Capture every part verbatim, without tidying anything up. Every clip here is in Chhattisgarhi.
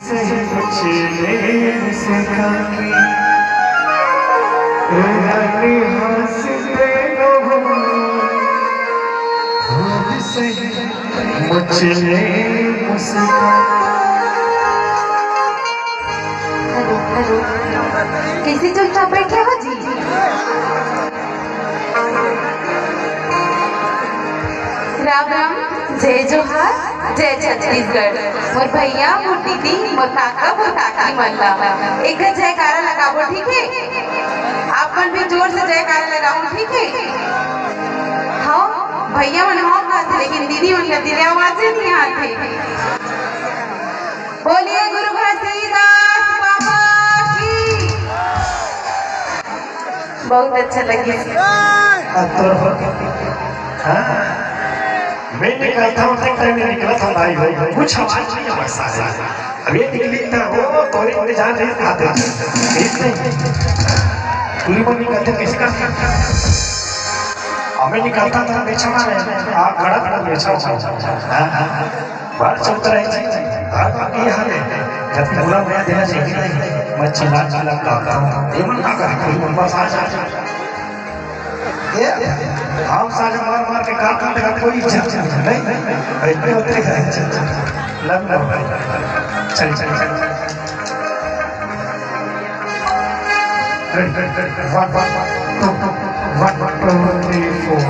मुझे नहीं सिखा के, रानी हंस दे लो, मुझे मुस्का। कैसे चुपचाप बैठे हो जी? राम राम, जय जोहार, जय छत्तीसगढ़। मोर भैया, मोर दीदी, मोर काका, मोर काकी मन ला एक जयकारा लगाबो, ठीक है? आप मन भी जोर से जयकारा लगाओ, ठीक है? हाँ, भैया मन हाँ कहते, लेकिन दीदी मन के दिले आवाजे नहीं आते। बोलिए गुरु घासीदास बाबा की। बहुत अच्छा लगे। अब तो, हाँ, मैं निकलता हूँ, तब तक मैं निकला था, भाई, भाई, कुछ आवाज नहीं है, बस आ गया। अब ये निकली तो वो तोरी मोरी जान नहीं खाते। ठीक नहीं? पूरी मोरी निकलते कैसे कर सकते? अब मैं निकलता था, पीछे मारे, आ, खड़ा खड़ा पीछे हो। हाँ, हाँ, हाँ। बात चलता रहे जी। हर बात ये हाल है। जब पूरा मैं देना चाहिए नहीं, मैं चिल्ला चिल्ला काटता हूँ। ये मन ना करे, कोई मन पास आ जाए। ये हम सारे मार मार के काट काट का कोई इज्जत नहीं, नहीं, नहीं, नहीं होते हैं। लग लो भाई। चल, चल, चल, चल। Ready, ready, ready. One, one, one, two, two, one, two, three, four.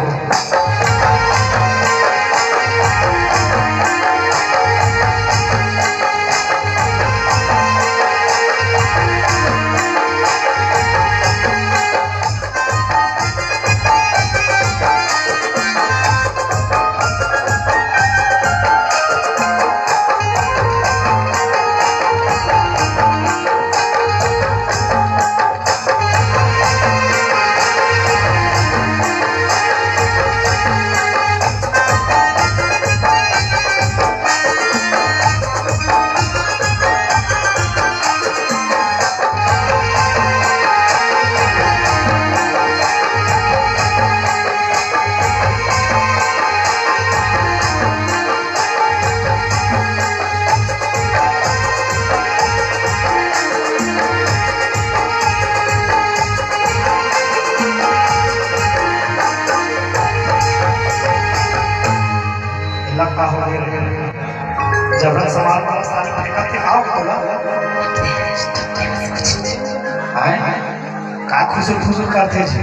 एला का हो गे रे? जबरन सवाल वाला साले फेंकत के का होगे तोला? आय? का खुसुर फुसुर करथे जी?